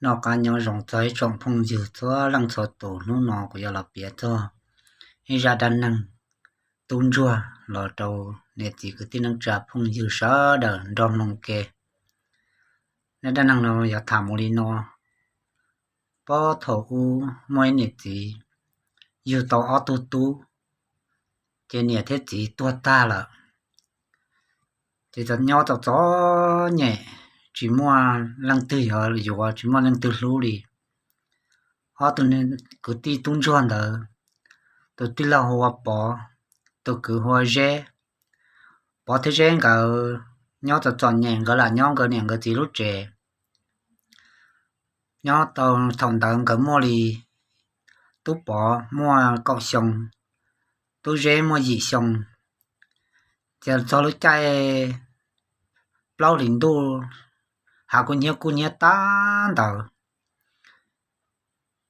Noj qab nyob zoo txog ib tsoom phooj ywg txhua leej txhua tus, hnub no kuv yuav los piav txog ib zaj dab neeg tub ntsuag los rau niam txiv kwv tij neej tsa phooj ywg sawv daws nrog mloog ke. Zaj dab neeg no yuav tham mus li no. Puag thaum ub muaj ib niam txiv yug tau ob tug tub, ces niam thiab txiv tuag tag lawm. Ces nyob txom txom nyem, tsis muaj leej twg yuav yuav, tsis muaj leej twg hlub li. Ob tug kwv tij tub ntsuag ntawd, tus tij laug hu ua Pov, tus kwv hu ua Zeb. Pov thiab Zeb nkawd nyob txom txom nyem, nkawd lam nyob nkawd niam nkawd txiv lub tsev. Nyob tau thaum ntawd nkawd muaj li, tub Pov muaj kaum xyoo, tub Zeb muaj yim xyoo. Ces txog lub caij plaub hlis ntuj, hav kuj hnyiab kuj hnyiab tag ntawd.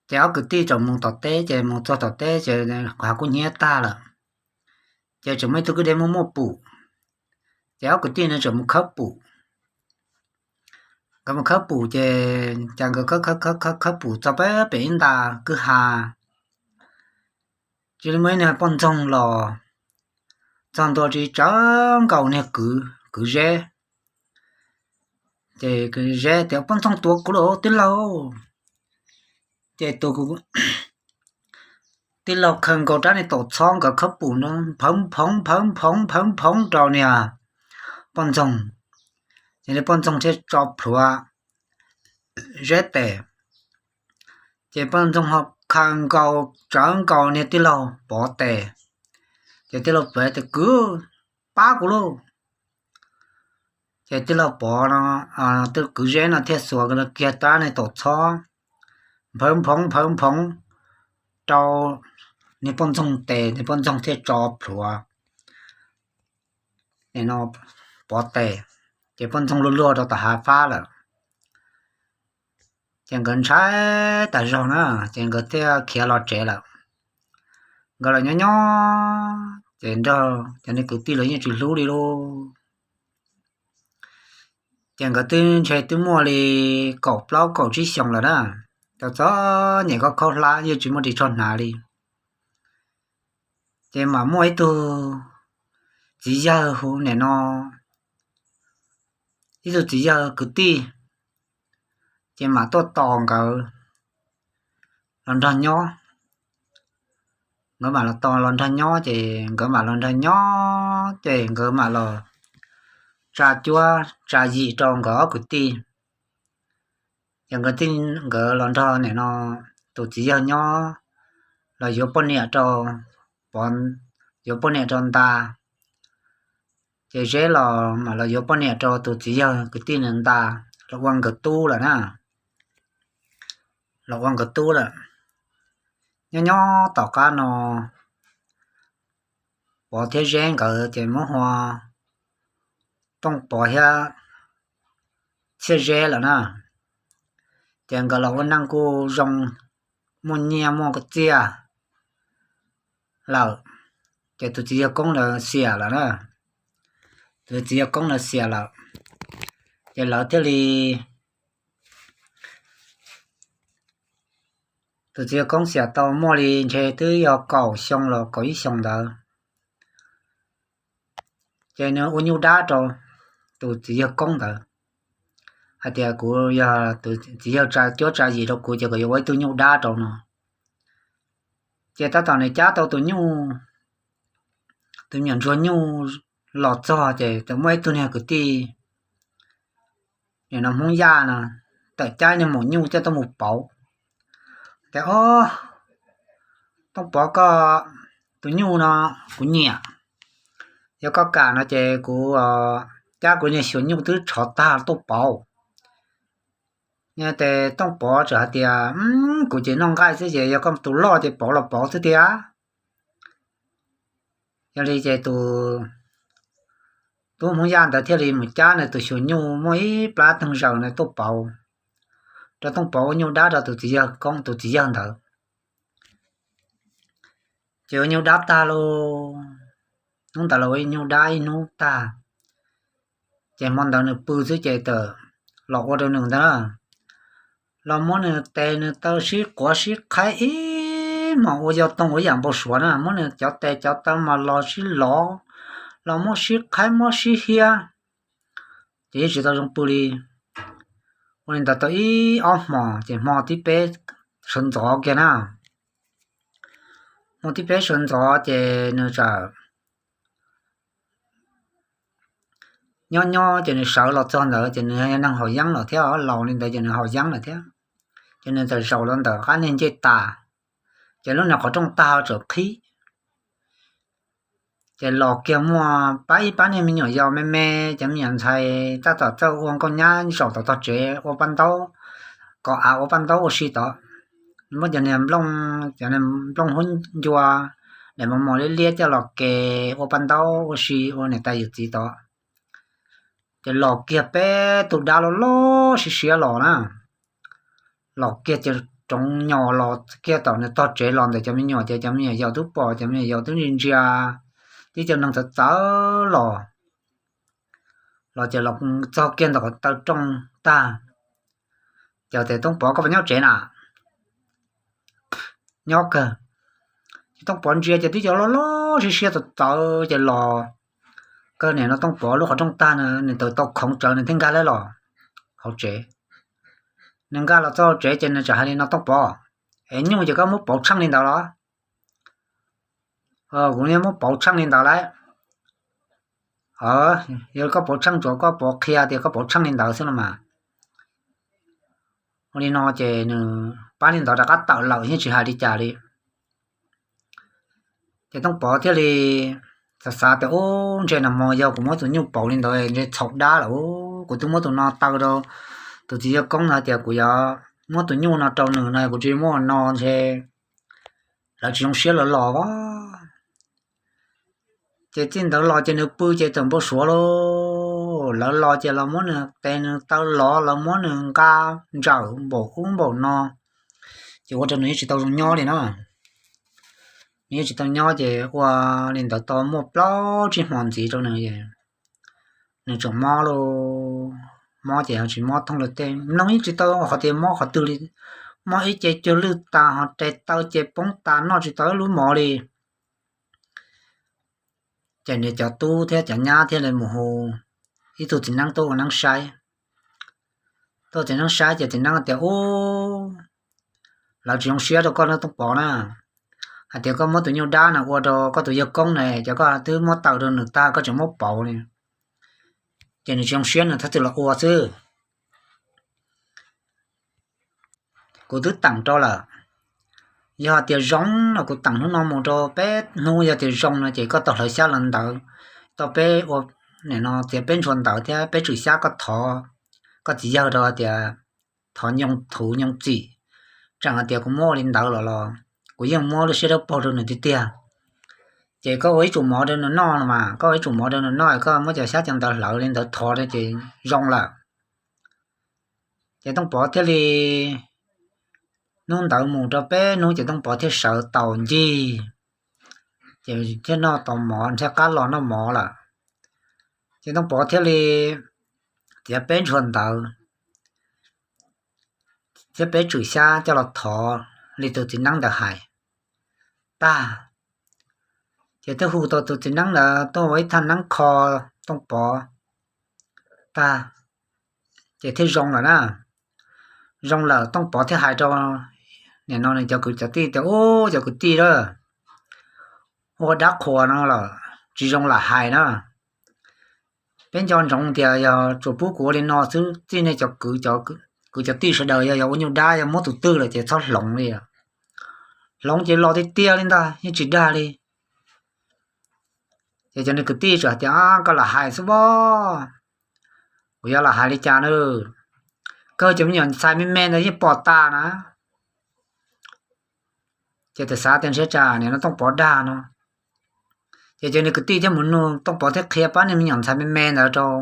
Ces ob kwv tij tseem mus tom teb, ces mus txog tom teb ces hav kuj hnyiab tag lawm. Ces tseem muaj ib tug kwj deg muaj muaj pum, ces ob kwv tij no tseem mus khawb pum. Nkawd mus khawb pum ces cas nkawd khawb khawb khawb khawb pum txog pem ib nta kwj ha, cia li muaj ib niag poj ntxoog los txog ntua tsis tsawv nkaus niag kwv, kwv Zeb. Ces kwv Zeb tias, Poj ntxoog tuav kuv lawm tij laug. Ces tus tij laug khaws nkaus rab niag taum txhob nkawd khawb pum no, nphawv nphoov nphawv nphoov nphawv nphoov rau niag poj ntxoog. Ces niag poj ntxoog thiaj tso plhuav Zeb tes. Ces poj ntxoog ho khaws nkaus tsawv nkaus niag tij laug Pov tes. Ces tij laug Pov tias, Kwv, pab kuv lauj. Ces tij laug Pov no, kwv Zeb no thiaj xuas kiag rab niag taum txhob, nphawv nphoov nphawv nphoov rau niag poj ntxoog tes, niag poj ntxoog thiaj tso plhuav Pov tes. Ces poj ntxoog luag luag rau tom hav fab lawm. Ces nkawd ntshai tas zog na, ces nkawd thiaj khiav los tsev lawm. Nkawd los nyob nyob ces nrog cov niag kwv tij los yeej tsis hlub li lauj. Ces nkawd twb ntshe twb muaj li kaum plaub kaum tsib xyoos lawm na, txom txom nyem khaub khaub hlab yeej tsis muaj ris tsho hnav li. Ces mam muaj ib tug txiv yawg hu nim no, ib tug txiv yawg kwv tij, ces mam tuaj tos nkawd los nrog nyob. Nkawd mam los tos los nrog nyob, ces nkawd mam los nrog nyob, ces nkawd mam los tsa cuab tsa yim rau nkawd ob kwv tij. Ces nkawd, nkawd los nrog nim no tus txiv yawg nyob, los yuav poj niam rau, yuav poj niam rau nta. Ces Zeb los mam los yuav poj niam rau tus txiv yawg kwv tij nta, los ua nkawd tub lawm na, los ua nkawd tub lawm. Nyob nyob tom qab no, Pov thiab Zeb nkawd ces muab hu ua Tooj Pov thiab Txhiaj Zeb lawm na. Ces nkawd los ua neej kuj zoo, muaj nyiaj muaj txiaj lawm. Ces tus txiv yawg Koob ntawd xiam lawm na, tus txiv yawg Koob ntawd xiam lawm. Ces lawv thiaj li, tus txiv yawg Koob xiam tau muaj li ntshe twb yog kaum xyoo los kaum ib xyoos ntawd. Ces nws ua nyuj dab rau tus txiv yawg Koob ntawd, hais tias, Kuv yog tus txiv yawg tsa cuab tsa yim rau kuv, ces kuv yuav ua ib tug nyuj dab rau no. Ces tab tom nws cab tau tus nyuj, tus me nyuam ntsuag nyuj los txog, ces txawm muaj ib tug niag kwv tij, nim no Hmoob Yaj no, tawm cab niag maum nyuj coj tuaj mus pauv. Tias, Ob, Tooj Pov, koj tus nyuj no kuv nyiam, yog koj kam no ces kuv cab kuv niag xyuas nyuj twb tshov tag tuaj pauv. Ces Tooj Pov txawm hais tias, Kuv ces noj nqaij xwb, ces yog koj tus loj ces pauv los pauv xwb tiag. Yog li ces tus tub Hmoob Yaj ntawd thiaj li mus cab nws tus xyuas nyuj muaj ib plab teeg zaws na tuaj pauv rau Tooj Pov ua nyuj dab rau tus txiv yawg Koob, tus txiv yawg ntawd. Ces ua nyuj dab tag lauj, hnub ntawd los ua nyuj dab ib hnub tag, ces hmo ntawd nws pw xwb ces txawm los ua rau nws ntag. los muab nws tes nws taw sib quav sib qhaib ib hmos ua yog toog ua yam npau suav na, muab nws cov tes cov taw mas los sib lov, los muab sib qhaib muab sib hiab, ces yeej tsis tau zoo pw li. Ua li ntawd tau ib ob hmos ces hmo thib peb sawv ntxov kiag na, hmo thib peb sawv ntxov ces nws txawm nyob nyob ces nws sawv los txog ntawd ces nws yog neeg haus yeeb lawm thiab, laus li ntawd ces nws haus yeeb lawm thiab. Ces nws txawm zaum los ntawm qab niag ncej tas, ces lub niag qhov rooj tag txawm qhib. Ces los kiag muaj pab ib pab niag me nyuam yaus me me, cov me nyuam ntxhais tab tom txawj ua nkauj nyab zaum tom tog tsev ua paj ntaub, kom av ua paj ntaub ua si tod. Muab cov niag nplooj, cov niag nplooj hub ncua, daim mos mos liab liab coj los ke ua paj ntaub ua si ua niam tais yawm txiv tod. Ces los kiag peb tus dab loj loj siab siab los na, los kiag ces roov nyos los kiag tom nws tog tsev los ntawm cov me nyuam ces cov me nyuam yaus twb pom, cov me nyuam yaus twb ntsia ntsia, tib co neeg txawv txawv los, los ces los txog kiag ntawm qhov taw rooj tag, ces tias Tooj Pov koj puas nyob tsev na? Nyob kawg. Ces Tooj Pov ntsia ces twb cov loj loj siab siab txawv txawv ces los, kawg nim no Tooj Pov lub qhov rooj tag na nws tawm tau khoov tsawv nws thiaj nkag lawm los hauv tsev. Nws nkag los txog hauv tsev ces nws txawm hais li no Tooj Pov, es nyuj ces koj muab pauv tsheej li ntawd los? Kuv yeej muab pauv tsheej li ntawd lauj. Yog koj pauv tsheej tsuav koj pov qhia tias koj pauv tsheej li ntawd xwb no mas. Ua li no ces nws pab li ntawd rov qab tawm lawm yeej tsis hais li cas li. Ces Tooj Pov thiaj li xav xav tias ub ntshe nag hmo yog kuv muab tus nyuj pauv li ntawd ntshe txhaum dab lawm, kuv twb muab tus no taw rau tus txiv yawg koob no tias kuv yuav muab tus nyuj no rau nws no kuv tsis muab no ntshe lawv tsis zoo siab lawv los os. Ces txij ntawd los ces nws pw ces txawm npau suav lauj, lawv los ces los muab nws tes nws taw lov, lawv muab nws nqa ntsawm npaum ub npaum no, ces ua rau nws yeej tsis tau zoo nyob li na. Nws yeej tsis tau nyob ces ua li ntawd tau muaj plaub tsib hmo ntxiv rau nws, nws tseem mob lauj. Mob ces tsis mob thooj luag tej, mloog yeej tsis tau qhov tias mob qhov twg li. Mob ib ce cuag lwj tas ho tes taw ces poob tas noj tsis tau ib lub mov li. Ces nws cov tub thiab cov nyab thiaj li mus hu ib tug txiv neeb tuaj ua neeb saib. Tuaj txiv neeb saib ces txiv neeb tias ub, lawv tsis zoo siab rau koj no Tooj Pov na, hais tias koj muab tus nyuj dab no ua rau koj tus yawg koob na, ces koj twb muab taw rau nws tag koj tseem muab pauv li, ces nws tsis zoo siab nws thiaj txwm los ua xwb. Kuv twb teem rau lawm, yog tias zoo no kuv teem hnub no mus rau peb hnub, yog tias zoo no ces koj tau hlawv xyab hlawv ntawv, tau peb ua, nim no txiav peb ntshua ntawv thiab peb tswm xyab koj thov koj txiv yawg rau tias thov nyoo thuv nyoo txim, tseem hais tias kuv muab ua li ntawd los los kuv yeej muab lub siab dawb paug rau nws tiag tiag. Ces koj ua ib tsum mov rau nws noj no mas, koj ua ib tsum mov rau nws noj, koj muab cov xyab cov ntawv hlawv li ntawd thov rau ces zoo lawm. Ces Tooj Pov thiaj li hnub ntawd mus rau peb hnub ces Tooj Pov thiaj sawv tau ncig, ces thiaj noj tau mov thiaj qab los noj mov lawm. Ces Tooj Pov thiaj li txiav peb ntshua ntawv thiab peb tswm xyab coj los thov li tus txiv neeb ntawd hais tag, ces thiaj hu tau tus txiv neeb ntawd tuaj ua ib thaj neeb kho Tooj Pov tag, ces thiaj zoo lawm na. Zoo lawm Tooj Pov thiaj hais rau nim no nws cov kwv cov tij tias ub cov kwv tij a, ua dab qhuas no lawm tsis zoo lam hais na. Peb nco ntsoov tias yog tsuas pub kuv ua li no xwb, txij nej cov kwv cov tij sawv daws yog yog ua nyuj dab yog muab tus twg lawm ces txhob hloov li. Hloov ces los tiag tiag li ntag yeej tsis dag li. Ces cov nws kwv tij txawm hais tias koj lam hais xwb pob, kuv yuav lam hais li cas na, kawg cov me nyuam ntxhais me me ntawd yeej pom tas na. Ces txawm xav tias ntshe tsam nim no Tooj Pov dag no. Ces cov nws kwv tij thiaj mus nug Tooj Pov thiab qhia pab niag me nyuam ntxhais me me ntawd rau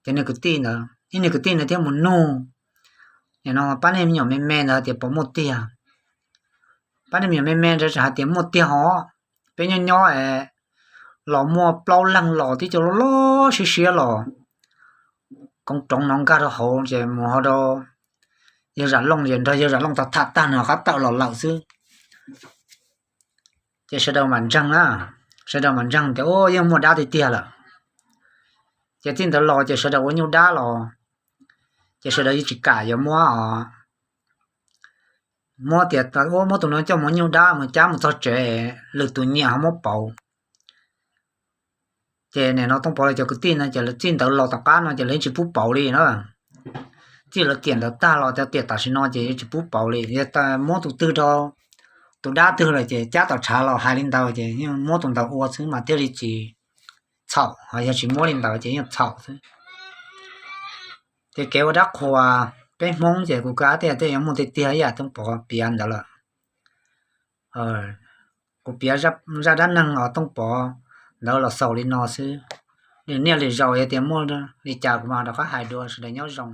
cov nws kwv tij ntawd, ib nws kwv tij ntawd thiaj mus nug nim no pab niag me nyuam me me ntawd tias puas muaj tiag. Pab niag me nyuam me me ntawd txawm hais tias muaj tiag hos, peb nyob nyob es los muaj plaub leeg los tib co loj loj siab siab los, koov roov no nkag rau hauv ces mus ho rau yawg Zam Looj, nrog yawg Zam Looj tau tham tag nws qab tawm los lawm xwb. Ces sawv daws mam ntseeg na, sawv daws mam ntseeg tias ua yeej muaj dab tiag tiag lawm. Ces txij ntawd los ces sawv daws ua nyuj dab los, ces sawv daws yeej tsis kam yuav muab os. Muab tias ua muab tus no coj mus nyuj dab mus cab mus txog tsev, lwm tus nyiam ho muab pauv. Ces nim no Tooj Pov lawv cov kwv tij no ces lawv txij ntawd los tom qab no ces lawv yeej tsis pub pauv li na. Txij lawv tiam ntawd tag los txog tiam tam sim no ces yeej tsis pub pauv li. Yog muab tus twg rau, tus dab twg lawm ces cab tom tshav los hais li ntawd ces yeej muab tus ntawd ua xwb mas thiaj li tsis txhaum, ho yog tsis muab li ntawd ces yeej txhaum xwb. Ces kev ua dab qhuas peb Hmoob ces kuv kav tias tej yuav muaj tiag tiag ib yam Tooj Pov piav ntawd lawm. Kuv piav zaj dab neeg os Tooj Pov ntawd los xaus li no xwb. Lwm niaj lwm zaus yog tias muaj li cas kuv mam rov qab hais dua, sawv daws nyob zoo.